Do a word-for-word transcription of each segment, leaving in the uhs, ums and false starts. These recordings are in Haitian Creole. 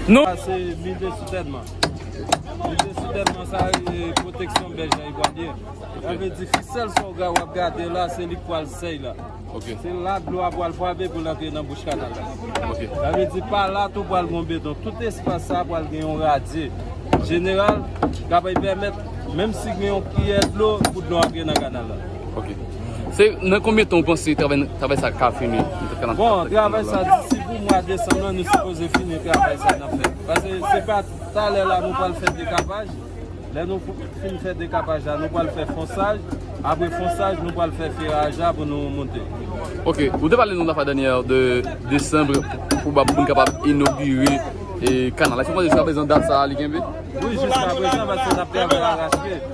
Non. Sa se mi de soutènman. Mi de soutènman sa, e, pwoteksyon bèj la, e, pral ye. Sa vle di fisèl sa w ga-, w ap gade la, se li k pral sèy la. Ok. Se la dlo a pral frape pou l antre nan bouch kanal la. Ok. Sa vle di pa la tou pral gon beton. Tout espas sa pral gen yon radye jeneral k ap pèmèt, menm si gen yon kiyè dlo, pou dlo antre nan kanal la. Ok. Se nan konbyen tan ou panse travay, travay sa ka fini? Bon, travay sa, disi pou mwa desanm nan, nou sipoze fini travay sa n ap fè. Paske se pa talè la nou pral fè dekapaj. Lè nou fin fè dekapaj la, nou pral fè fonsaj. Apre fonsaj, nou pral fè feraj la pou nou monte. Ok, ou te pale nou lafwa dènyè de desanm pou, pou, pou nou kapab inogire e kanal la. Èske w panse jiska prezan dat sa a li kenbe? Wi, jiska prezan, paske n ap travay arache.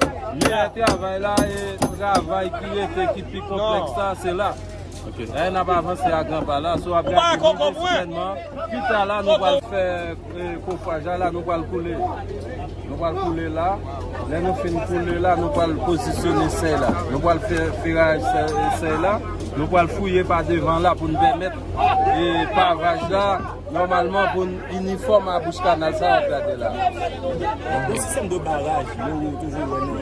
Men travay la, e travay ki rete, ki pi konplèks sa, se la. Ok. E n ap avanse a gran pa la. So, ap gade sèlman. Pita la, nou pral fè, e, kofraj la, la, nou pral koule. Nou pral koule la. Lè nou fin koule la, nou pral pozisyone sèy la. Nou pral fè feraj sèy, sèy la. Nou pral fouye pa devan la pou n pèmèt, e, pavaj la. Nòmalman, pou n inifòm a bouch kanal sa w ap gade la. Yon sistèm de baraj, nou toujou wè nan,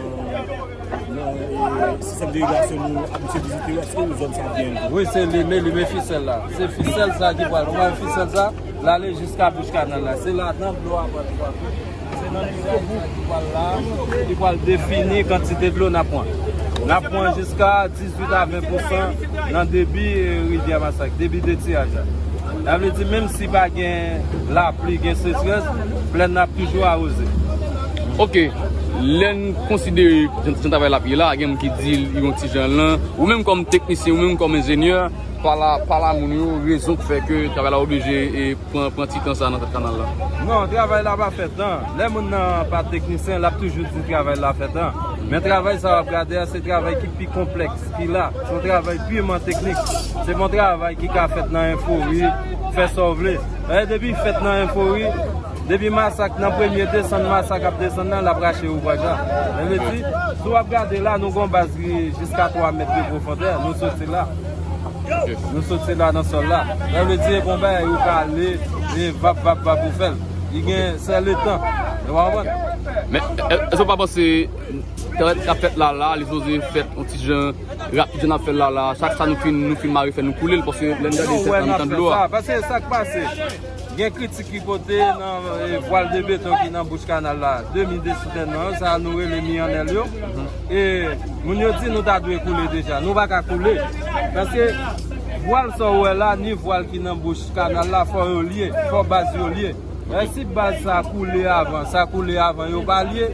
nan, e, sistèm de irigasyon nou abitye vizite yo, èske zòn sa byen? Wi, se li, men li, men fisèl la. Se fisèl sa ki pral, ou wè fisèl sa, l ale jiska bouch kanal la. Se ladan dlo a pral frape. Se nan nivo bouk li pral la, li pral defini kantite dlo n ap pran. N ap pran jiska dizuit a ven pousan nan debi, e, rivyè Masak, debi de tiraj la. Sa vle di, menm si pa gen lapli, gen sechrès, plèn nan ap toujou awoze. Ok, lè n konsidere jan, jan travay la ap ye la, gen moun ki di li yon ti jan lan. Ou menm kòm teknisyen, ou menm kòm enjenyè, pale a, pale a moun yo rezon k fè ke travay la oblije e pran, pran ti tan sa nan tèt kanal la? Non, travay la pa fè tan. Lè moun nan pa teknisyen, l ap toujou di travay la fè tan. Men travay sa w ap gade a, se travay ki pi konplèks ki la. Se yon travay piman teknik. Se pa yon travay ki ka fèt nan enfori, fè sa w vle. E depi fèt nan enfori, depi Masak, nan premye desann Masak ap desann nan, l ap rache ouvraj la. Sa vle di, si w ap gade la, nou gon baz ki jiska twa mèt de pwofondè, nou soti la. Ok. Nou soti la nan sòl la. Sa vle di, e bon bagay, ou ka ale, e vap, vap, vap, ou fè l. Li gen, se letan. Ou konprann? Men, è-, èske w pa panse travay k ap fèt la, la, li sipoze fèt yon ti jan rapid, jan n ap fè l la, la? Chak sa nou fin, nou fin mare fè, nou koule l, paske lè n gade, se nan mitan dlo a. Paske sa k pase, gen kritik ki pote nan, e, vwal de beton ki nan bouch kanal la, demi de soutènman, sa nou rele miyannèl yo. E moun yo di nou ta dwe koule deja. Nou pa ka koule. Paske vwal sa w wè la, ni vwal ki nan bouch kanal la, fò yo lye, fò baz yo lye. Men si baz sa koule avan, sa koule avan, yo pa lye,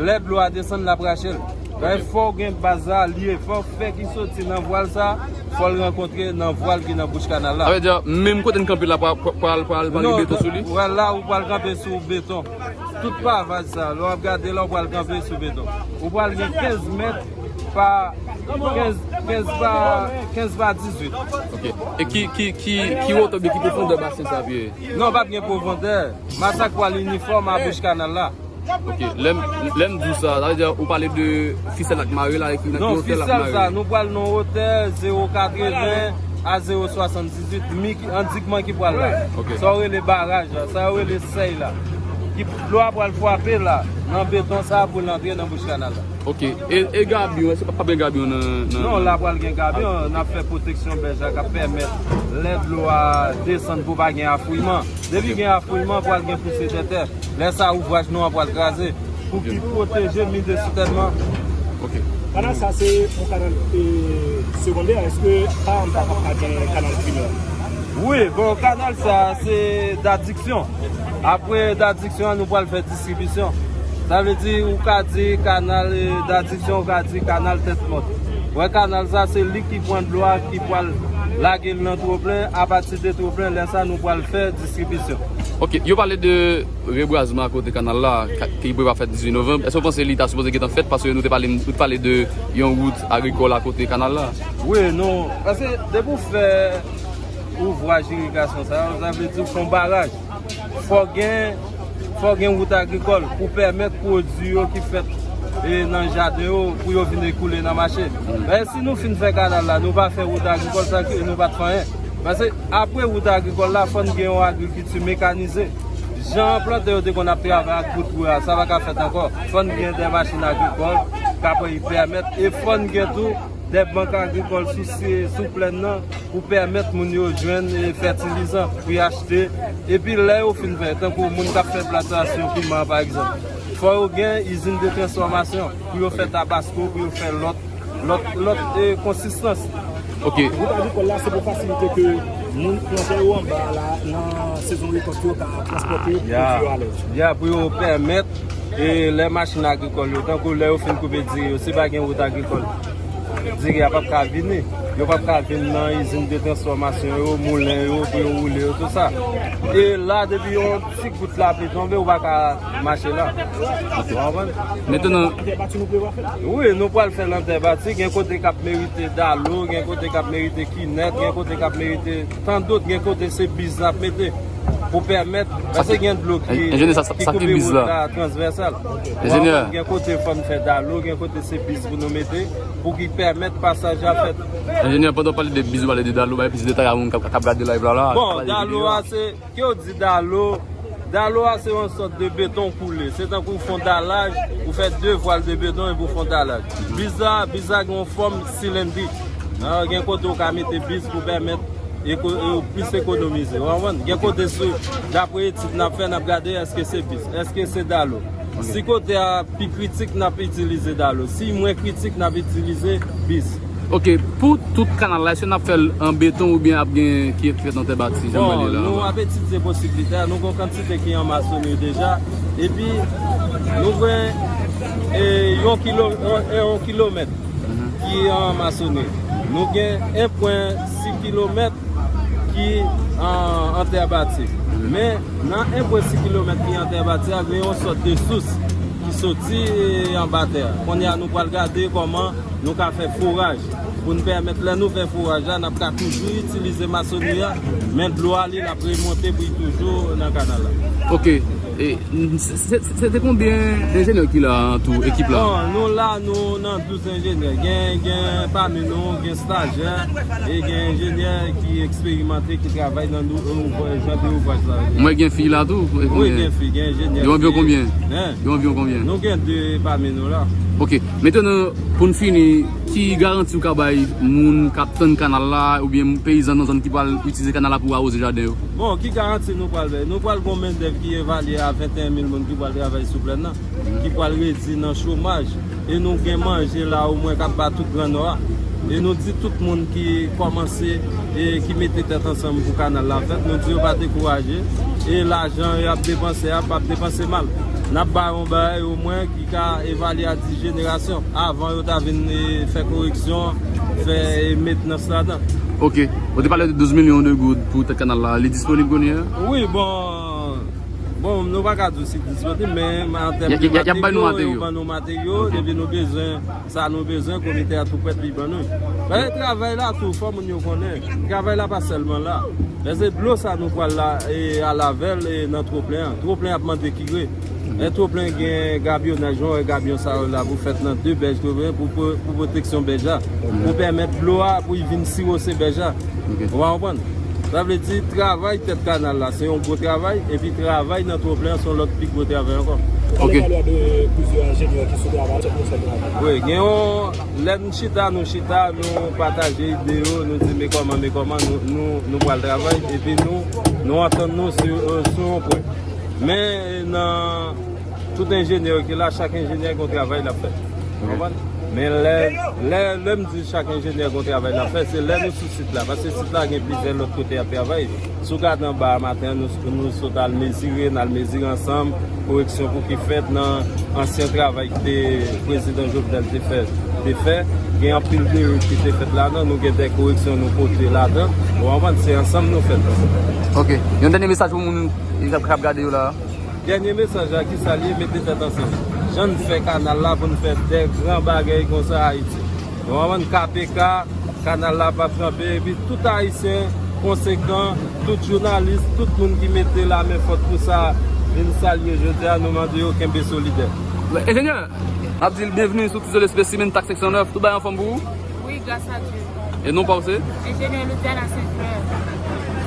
lè dlo a desann, l ap rache l. Men fò w gen baz la lye, fò fè ki soti nan vwal sa, fò l rankontre nan vwal ki nan bouch kanal la. Sa vle di, menm kote n kanpe la, pral, pral, pral gen beton sou li? Non, wè la, ou pral kanpe sou beton. Tout pavaj sa, lè w ap gade la, ou pral kanpe sou beton. Ou pral gen kenz mèt pa kenz, kenz pa, kenz pa dizuit. Ok. E ki, ki, ki, ki wotè oubyen ki pwofondè basen sa ap ye? Non, p ap gen pwofondè. Masak pral inifòm a bouch kanal la. Ok. Lè m, lè m di w sa, sa vle di ou pale de fisèl la k mare la, e ki nan ki wotè l ap mare? Non, fisèl sa, nou pral nan wotè zewo katreven a zewo swasanndizuit, mi ki, andikman ki pral la. Ok. Sa yo rele baraj la, sa yo rele sèy la. Ki, dlo a pral frape la, nan beton sa pou l antre nan bouch kanal la. Ok. E, e gabyon, èske p ap gen gabyon nan, nan... Non, la pral gen gabyon, n ap fè pwoteksyon bèj la k ap pèmèt lè dlo a desann pou pa gen afouiman. Depi gen afouiman, pral gen pouse tètè. Lè sa, ouvraj nou an pral kraze. Pou ki pwoteje mi de soutènman. Ok. Kanal sa se yon kanal, e, segondè, èske pa anba pa gen kanal primè? Wi, bon, kanal sa se dadiksyon. Apre dadiksyon an, nou pral fè distribisyon. Sa vle di, ou ka di kanal, e, dadiksyon, ou ka di kanal tèt mòn. Wè, kanal sa, se li ki pran dlo a, ki pral lage l nan twoplen. Apati de twoplen, lè sa, nou pral fè distribisyon. Ok, yo pale de rebwazman akote kanal la, ka, ki prevwa fèt dizuit novanm. Èske w panse li ta sipoze gentan fèt? Paske nou te pale, nou te pale de yon wout agrikòl akote kanal la. Wi, nou, paske depi w fè ouvraj irigasyon sa yo, sa vle di w fè yon baraj. Fò gen, fò gen wout agrikòl pou pèmèt pwodui yo ki fèt, e, nan jaden yo, pou yo vin ekoule nan mache. Men si nou fin fè kanal la, nou pa fè wout agrikòl, sa vle di nou pa t fè anyen. Paske apre wout agrikòl la, fò n gen yon agrikilti mekanize. Jan plantè yo te konn ap travay ak bout wè a, sa pa ka fèt ankò. Fò n gen de machin agrikòl k ap pèmèt, e fò n gen tou de bank agrikòl sou, sou plèn nan pou pèmèt moun yo jwenn, e, fètilizan pou y achte. Epi lè yo fin fè, tankou moun k ap fè plantasyon piman, pa egzanp, fò yo gen izin de transfòmasyon pou yo fè tabasko, pou yo fè lòt lòt, lòt, e, konsistans. Ok. Wout agrikòl la, se pou fasilite ke moun plantè yo anba a la, nan sezon rekòt yo, ka transpòte pwodui yo alèz. Ya, pou yo pèmèt, e, lè machin agrikòl yo, tankou lè yo fin koupe diri yo, si pa gen wout agrikòl, diri a p ap ka vini. Yo p ap ka vin nan izin de transfòmasyon yo, moulen yo, pou yo woule yo, tout sa. E la, depi yon ti gout lapli tonbe, ou pa ka mache la. Ou konprann? Mentnan, wi, nou pral fè lantè bati. Gen kote k ap merite dalo, gen kote k ap merite kinèt, gen kote k ap merite tandot, gen kote se biz n ap mete pou pèmèt, paske gen dlo ki, ki koupe wout la transvèsal. Enjenyè. Gen kote fò n fè dalo, gen kote se biz pou nou mete pou ki pèmèt pasaj la fèt. Enjenyè, pandan w pale de biz, w pale de dalo, bay plis detay a moun k ap, k ap gade live la, la. Bon, dalo a se Ke w di dalo, dalo a se yon sòt de beton koule. Se tankou w fè yon dalaj, ou fè de vwal de beton epi w fè yon dalaj. Biz la, biz la gen yon fòm silendrik. Ah, gen kote w ka mete biz pou pèmèt eko-, e, plis ekonomize. Ou konprann? Gen kote sou, dapre etid n ap fè, n ap gade èske se biz, èske se dalo. Si kote a pi kritik, n ap itilize dalo. Si mwen kritik, n ap itilize biz. Ok, pou tout kanal la, èske n ap fè l an beton oubyen ap gen ki fèt an tè bati, jan m wè li la? Bon, nou ap etidye posiblite a. Nou gen yon kantite ki an masonri deja. Epi, nou gen, e, yon kilo, e, yon kilomèt ki an masonri. Nou gen en pwen sis kilomèt ki an, an tè bati. Men, nan en pwen sis kilomèt ki an tè bati a, gen yon sòt de sous ki soti, e, anba tè a. Kounye a, nou pral gade kòman nou ka fè foraj pou n pèmèt, lè nou fè foraj la, n ap ka toujou itilize masonri a, men dlo a, li, l ap remonte pou l toujou nan kanal la. Ok. E, se, se, se te konbyen enjenyè ki la an tou, ekip la? Bon, nou la, nou nan douz enjenyè. Gen, gen pami nou, gen stajyè, e gen enjenyè ki eksperimante, ki travay nan nou, ouv-, jan de ouvraj sa yo. Mwen gen fi la tou? Wi, gen fi, gen enjenyè. Yo anviwon konbyen? Hein? Yo anviwon konbyen? Nou gen de pami nou la. Ok. Mentnan, pou n fini, ki garanti w ka bay moun k ap tann kanal la, oubyen peyizan nan zòn ki pral itilize kanal la pou awoze jaden yo? Bon, ki garanti nou pral bay? Nou pral gen yon mendèv ki evalye a venteyen mil moun ki pral travay sou plèn nan, ki pral redui nan chomaj. E nou gen manje la omwen k ap ba tout Gran Nò a. E nou di tout moun ki kòmanse e ki mete tèt ansanm pou kanal la fèt, nou di yo pa dekouraje. E lajan y ap depanse a p ap depanse mal. N ap ba yo yon bagay omwen ki ka evalye a dis jenerasyon avan yo ta vin, e, fè koreksyon, fè, e, mentnans ladan. Ok. Ou te pale de douz milyon de goud pou tèt kanal la. Li disponib kounye a? Wi, bon, bon, nou pa ka di w si disponib, men an tèm de materyo, yo ban nou materyo, depi nou bezwen sa nou bezwen, komite a tou prèt, li ban nou. Paske travay la tou, fò moun yo konnen, travay la pa sèlman la. Paske dlo sa nou pral la, e, al avè l, e, nan twoplen an. Twoplen ap mande kire. Lè twoplen gen gabyonaj, jan w wè gabyon sa yo la pou fèt nan de bèj twoplen pou, pou, pou pwoteksyon bèj la. Pou pèmèt dlo a pou l vin siwose bèj la. Ou pa konprann? Sa vle di, travay tèt kanal la, se yon gwo travay, epi travay nan twoplen an, se yon lòt pi gwo travay ankò. Ok. Pale nou de plizyè enjenyè ki sou travay, se konsèy travay. Wi, gen yon, lè n chita, nou chita, nou pataje ide yo, nou di, men kòman, men kòman, nou, nou, nou pral travay, epi nou, nou antann nou sou, sou yon pwen. Men, nan tout enjenyè ki la, chak enjenyè gen yon travay l ap fè. Ou konprann? Men lè, lè, lè m di chak enjenyè gen yon travay l ap fè, se lè nou sou sit la. Paske sit la gen plizyè lòt kote y ap travay. Si w gade anba a maten an, nou, nou sot al mezire, n al mezire ansanm, koreksyon pou ki fèt nan ansyen travay ki te prezidan Jovenel te fè, te fè. Gen anpil erè ki te fèt ladan, nou gen de koreksyon nou pote ladan. Ou konprann? Se ansanm nou fè l. Ok. Yon dènye mesaj pou moun k ap, k ap gade yo la a? Dènye mesaj la, ki sa l ye? Mete tèt ansanm. Jan n fè kanal la pou n fè de gran bagay konsa Ayiti. Ou konprann? K P K, kanal la p ap kanpe, epi tout Ayisyen konsekan, tout jounalis, tout moun ki mete lamen fòt pou sa, vin salye jodi a, nou mande yo kenbe solidè. Enjenyè, n ap di l byenvni sou Ti Zole Spécimen, Tak senk san nèf. Tout bagay anfòm pou ou? Wi, gras a Dye. E non pa w se? Enjenyè Widiana Saint-Fleur.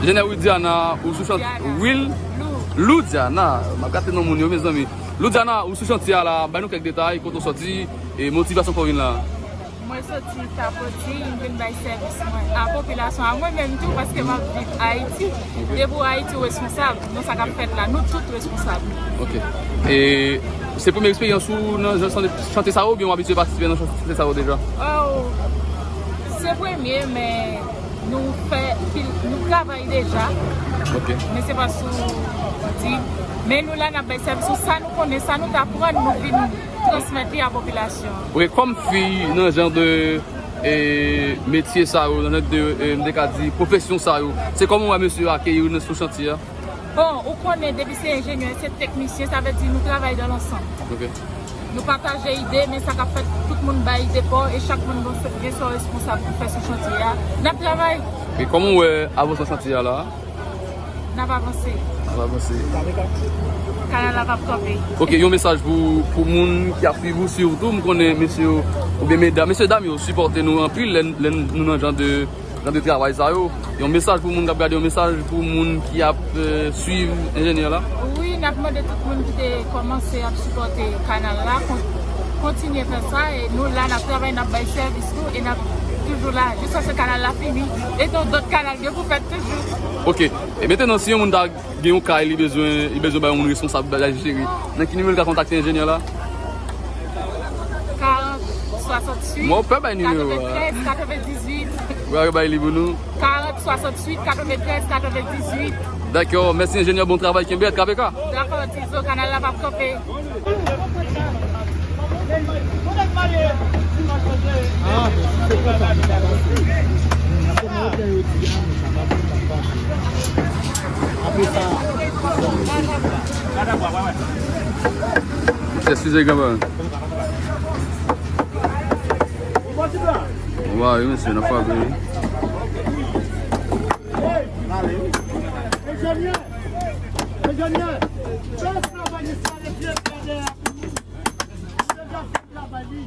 Enjenyè Widiana, ou sou chant Will? Lou. Loudiana, m ap gate non moun yo, mezanmi. Loudiana, ou sou chantier a la, bay nou kèk detay, kote w sòti, e motivasyon fè w vin la. Mwen soti Tapoti, m vin bay sèvis mwen a popilasyon a mwen menm tou, paske m ap viv Ayiti. Depi w Ayiti, w responsab. Nan sa k ap fèt la, nou tout responsab. Ok. E se premye eksperyans ou nan jan chante, chante sa yo, oubyen w abitye patisipe nan chante sa yo deja? Oh, se premye, men nou fè pil, nou travay deja. Ok. Men se pa sou di. Men nou la, n ap bay sèvis sou sa nou konnen, sa nou t aprann, nou vin transmèt li a popilasyon an. Ok, kòm fi nan jan de, e, metye sa yo, nan jan de, e, m te ka di, pwofesyon sa yo, se kòman w wè mesye yo akeyi w nan, sou chantier a? Bon, ou konnen depi se enjenyè, se teknisyen, sa vle di nou travay dans l'ensemble. Ok. Nou pataje ide, men sa k ap fèt, tout moun bay ide pa w e chak moun gen, gen sa w responsab pou fè sou chantier a. N ap travay. E kòman w wè avansman chantier a la? N ap avanse. N ap avanse. Kanal la p ap kanpe. Ok, yon mesaj pou, pou moun ki ap swiv ou, sitou, m konnen mesye yo, oubyen medam, mesye dam yo sipòte nou anpil lè, lè nou nan jan de, jan de travay sa yo. Yon mesaj pou moun k ap gade, yon mesaj pou moun ki ap, e, swiv enjenyè la. Wi, n ap mande tout moun ki te kòmanse ap sipòte kanal la, kon-, kontinye fè sa, e nou la, n ap travay, n ap bay sèvis nou, e n ap toujou la, jiskaske kanal la fini, e ton dòt kanal gen pou fèt toujou. Ok, e mentnan, si yon moun ta gen yon kay, li bezwen, li bezwen bay yon moun responsab, bay jere, nan ki nimewo l ka kontakte enjenyè la? Karant, swasanntuit, mwen pè bay nimewo a. Katreventrèz, katrevendizuit. Ou ka bay li pou nou? Karant, swasanntuit, katreventrèz, katrevendizuit. Dakò, mèsi enjenyè, bon travay, kenbe rèd, K P K. Dakò, Tizo, kanal la p ap kanpe. Ah, men si se konsa nou ta pase. Kòman yo di a, nou kapab, nou kapab. Apre sa, Eskize, kanpay. Wa, wi, mesye, n ap frape, wi. Enjenyè! Enjenyè! Fè travay sa, le vye gade a. Deja fè travay li.